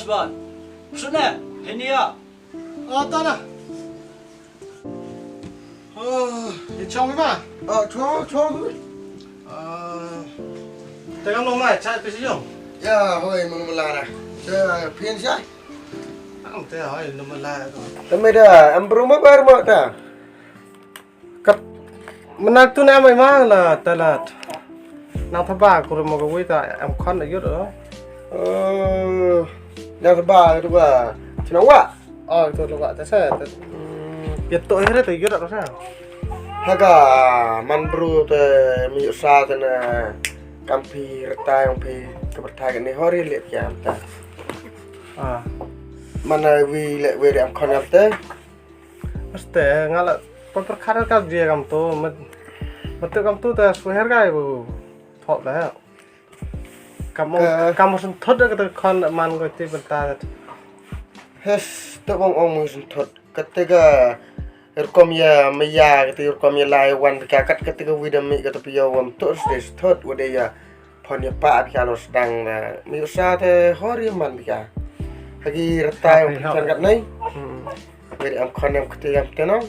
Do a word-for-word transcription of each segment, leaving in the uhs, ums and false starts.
Tuan. Sune, henia. Oh, tana. Oh, i chong ma? Oh, chong, chong. Ah, tengah mau mai, chat pesi jong. Ya, hoi, mau melara. Saya pian saya. Ang te hoi, mau melara. Temeda, em berumah bar mau ta. Kat, mynta tu ne em ai ma la ta la. Nang thaba ku ruh mo ka wei ta em khon da yut. Oh, nang thaba tu ba. Chnong wa. Oh, tu lu wa ta sa. Hmm. Ya to here ta yut ta sa. Haga man bru te mi sa te na. Kam phi rta yang phi ka berta ka ni hori le pya ta. Ah. Mana wi le wi em khon am te. Aste nga la pon pyrkhat ka jia kam tu, met met kam tu ta suher kai bu thok da. Kam kam sun thot da ka khon man ko ti benta. Hes, to bong ong mun sun thot. Kate ka rukom ya maya kate rukom ya lai wan ka kat kate ka wi da mi kate pia wan to sde thot wa de ya. Phon ïa pa bika lo sdang da mi usa te hor ïa man bika. Hagi rta ïa phi kan kat nei. Hmm. Wei am khon ïa kti ïa teno.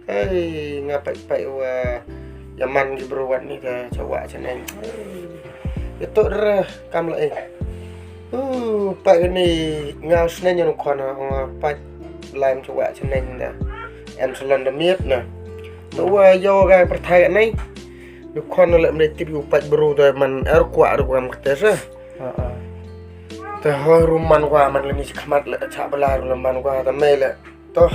Ei nga pai pai wa ïa man gi bro wat ni te chawa chaneng. Ïa to re kam la eh. Uh, pai ni nga sneng ïa khon nga pai laim chawa chaneng da. Em salon da miet na. To wa yo ga perthai nei. Ïa khon la mne tip ïa u pait bru te man er kwah ruh kam kte se. Ha, ha. Te hoi ruh man kwah man la ni khmat la cha bala ruh la man kwah te mei la. Toh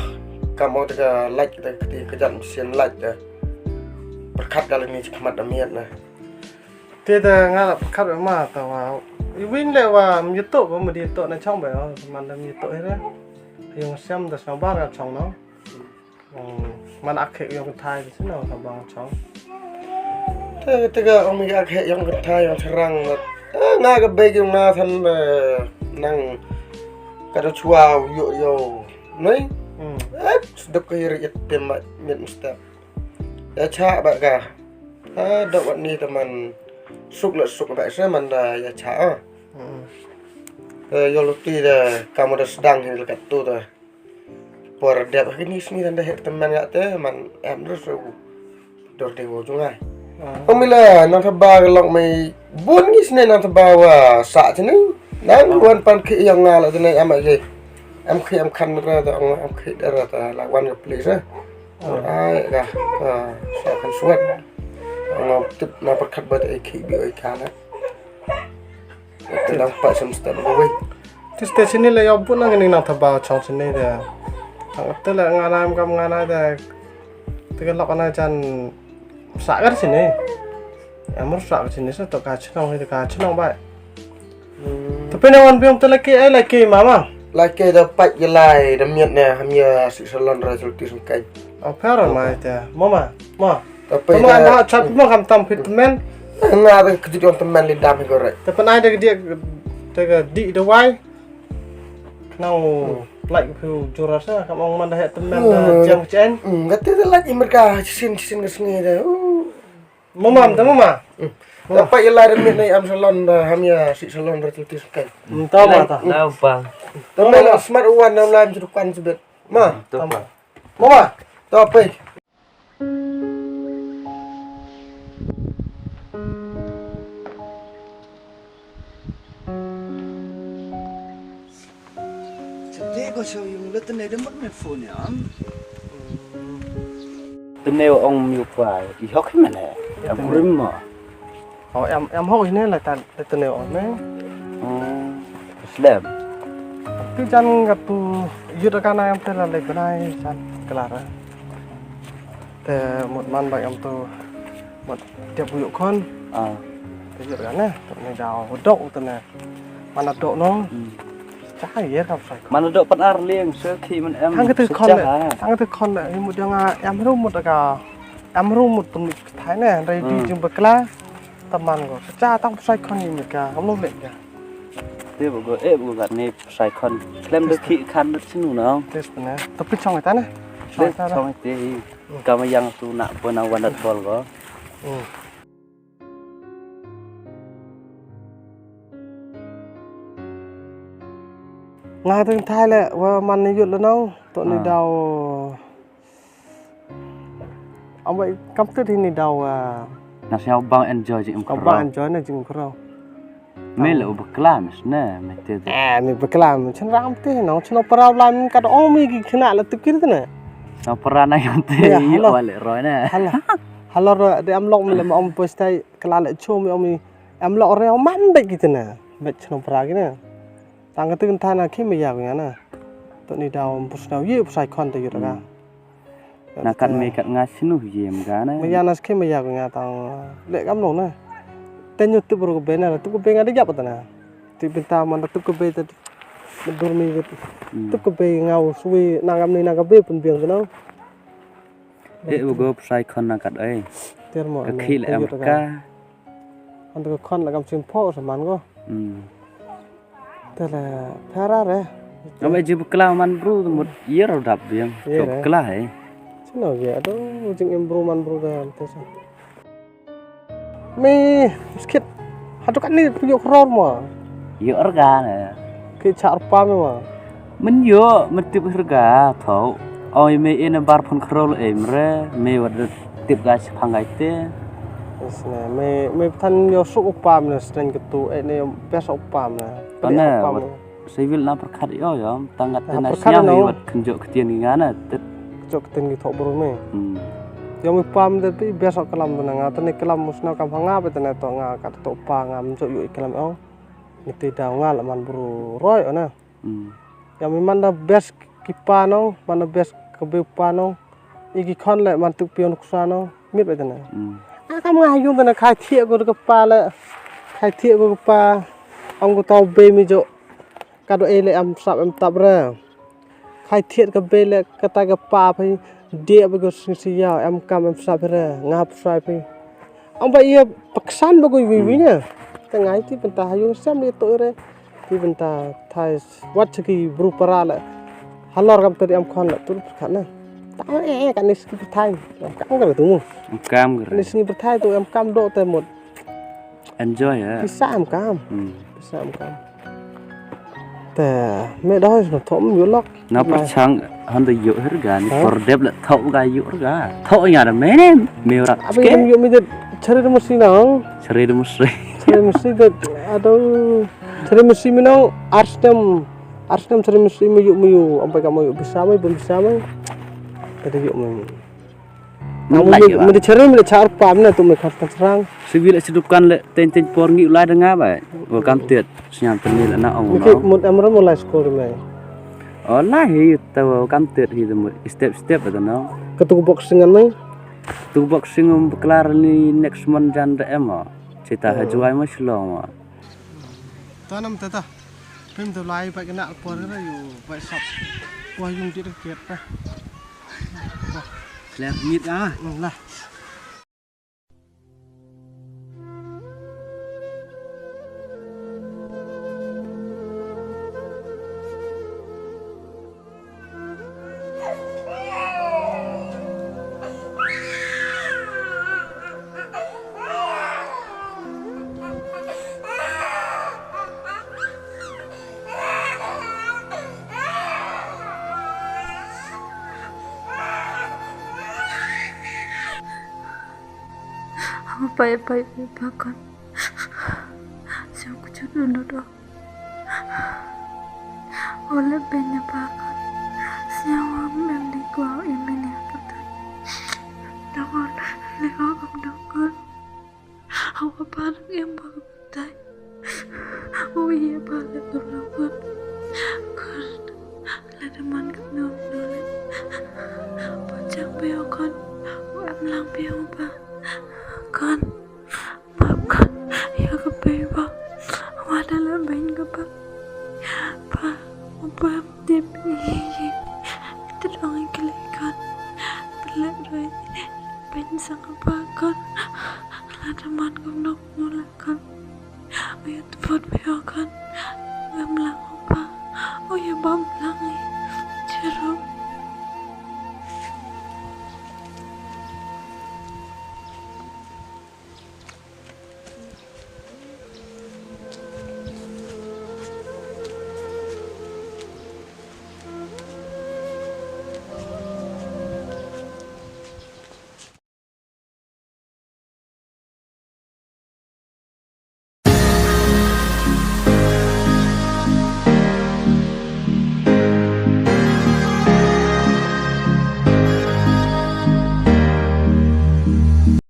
kam o te ka lait te kti ka jan sien lait te. Perkhat ka la ni khmat da miet na. Te te nga la perkhat ma ta wa. I win le wa mi to ba mi di to na chong ba man da mi to he. Yung siam da sang bar ka chong no. Oh, man ak khek yong kynthai te sino ka bang chong. Te te ka ong mi ak khek yong kynthai yong sarang. Eh, nga ka beg yong nga than ba nang ka da chwa yo yo. Nei? Hmm. Eh, sdok ka ri it pem ma mit mstep. Ya cha ba ka. Ah, dok wat ni teman suk la suk ba se man da ya cha ah. Hmm. Eh, yo luti da kamu da sedang hin lekat tu da. Por dep ha kini sngi tang da heh tymmen ngate man em rus u dor de wo jong ngai. Ong mila nang thaba ka lok mei bun ngi sne nang thaba wa sa chini. Nang wan pan khi yang nga la tene em ai. Em khi em khan ra ta ong em khi ra ta la wan ka pli sa. Ai ka sa kan suat. Ong tip na perkat ba ta khi bi oi ka na. Te dang pat sem step ko wei. Te station ni la yoh but nang ni nang thaba chong sini de. Ang te la nga na kam nga na de. Te ka lok na jan sa gar sini. Amur sa gar sini sa to ka chnong hi ka chnong ba. Te pina wan biong te laki ai laki mama. Laki da pat ye lai da miet ne ham ye si salon ra sulti sungkai. Oh, pero mai te. Mama, ma. Tapi Tama dah anda chat mo kam tam fit men. Nga da kejut yang teman li dam gore. Te penai de dia te di de wai. Nau plai phu jura sa kam ong man da het teman da jang chen. Ngati da lagi mereka sin sin ke sengi da. Mama, te mama. Dapat ye lai da mit nai am salon da ham ya si salon da tutis kan. Entah ma ta. Nampak. Tama la smart wan nam lam sedukan sebet. Ma. Tama. Mama. Tapi. Chate ko chau yung le tene de mut me phone ya. Tene ong mi pa i hok hi mane. Ya kurim ma. Oh, em em hok hi ne la tan le tene ong ne. Hmm. Slem. Ti jan ka tu yut ka na em te la le bnai jan klara. Te mut man ba em tu mut tiap u yuk khon. Ah. Te yuk kan ne, tu ne da u dok tu ne. Mana dok no. Hmm. Cha yer kam sai. Mana dok pan ar liang se thi man em. Thang ka tu khon le. Thang ka tu khon le. Mut yang em ru mut ka. Em ru mut pun thai ne. Rai di jing bakla. Taman ko. Cha tang sai khon ni ka. Kam lo le ka. Te bu go e bu ga ne sai khon. Klem de thi khan de sinu no. Tes ne. Tapi chong ta ne. Chong ta. Chong te hi. Kama yang tu nak pun awan dat bol ko. Hmm. Nga teng thai le wa man ni yut le nong to ni daw. Ambai kam te ni daw. Nga sñiaw bang enjoy jingim khraw. Bang enjoy na jingim khraw. Me le u bakla mes ne me te. Eh, me bakla mes chen ram te nong chen opera lam ka ong me ki khna le tu kir te ne. Opera na yam te yo wa le roi ne. Hala. Hala roi de am lok me le ma om postai kala le chu me om me am lok roi mam be ki te ne. Be chen opera ki ne. Tang ka te kan thana ki me ya nga na. To ni daw am pusna ye pusai khon te yut ka. Na kat me kat nga sinu yem ga na. Me ya nas ke me ya nga tang le kam no na. Te nyu tup ro be na tup be nga de yap ta na. Ti pinta man tup ke be te. Dur mi tup ke be nga u sui na kam ni na ke be pun biang na. E u go psai khon na kat ai. Ter mo. Ka khi le am ka. An ka khon la kam sim pho sa man go. Te le phara re. Ngam e ji bakla man bru mut yer dap biang. Yer bakla he. Sino ye ado jing em bru man bru da te sa. Me skit hatu kan ni yo kror mo. Yo arga ne. Ki char pa me mo. Men yo men tip harga tho. Oi me ina bar phun krol em re me wat tip ga chipang gai te. Yes ne me me than yo suk upam ne streng ketu e ne bes upam ne. Ana wat civil na perkhat yo yo tang gat na sñiaw wat kenjok ketien gi ngana tet. Kenjok ketien gi thok bru me. Yo me pam de pi bes kalam de nga tane kalam musna kam hanga be tane to nga kat to pa nga menjok yo kalam ong. Ngi te daw nga la man bru roi ona. Ya mi man da best ki pa nong man da best ka be pa nong. I ki khon le man tuk pion kusa nong mit ba tane. A kam nga yung tane khai thiek ko ka pa le khai thiek ko ka pa. Ong ko tau be mi jo ka do e le am sap am tap re. Khai thiek ka be le ka ta ka pa phi. Dia ba ko sing si ya em kam em sap re nga pusai phi. Ong ba ia paksan ba ko wi wi ne. Te ngai ti penta ha yung sem le to re. Ti penta thai wat ki bru para le. Halor kam tadi am khon le tur khat ne. Ta e e kan ni ski thai. Kam ka tu. Kam ka ni ski thai tu am kam do te mut. Enjoy ya. Pisa am kam. Pisa am kam. Te me da hoi no thom yo lok. Na pa chang han da yo her gan. Por dep la thok ga yo ga. Thok ya da me ne. Me rak. Abi yo mi de chare de musina. Chare de musre. Chare musi de ado. Chare musi mi no arstem arstem chare musi mi yo mi yo ampai ka mo yo bisa mai bun bisa mai. Te yo mi. Mut lai ba. Mut chari mut char pam na tu me khar ta chang. Sibil a sidup kan le ten ten por ngi lai da nga ba. Wa kam tiet siang teni le na ong. Mut amra mo lai skor me. O lai hi ta wa kam tiet hi da mut step step da no. Ka tu boxing an mai. Tu boxing um klar ni next month jan da em. Chita ha juai ma Shillong ma. Ta nam ta ta. Pim tu lai bai kena por kena yu bai sap. Wah yung dit ket pa. Khlem mit ah. Lah. Pai pai pai pakon. Siang kujut dulu doh. Ole benya pakon. Siang wam em di kwau imini apatai. Dongol, lego kum dongol. Hawa parang em bak tai. Hawa iya bak le kum dongol. Kon, lada man kum dongol. Pachak pio kon. Wa em lang pio ba. Kon. Pap kan, ïa ka pei ba. Wa da la beiñ ka pap. Pa, u pap dip ïa ïa. Ita dong ïa ka lei kan. Pelek roi. Beiñ sang ka pa kan. La da man ka nok mu la kan. U ïa tepot pei o kan. Ngam lang u pa. U ïa bam lang ïa. Cherum.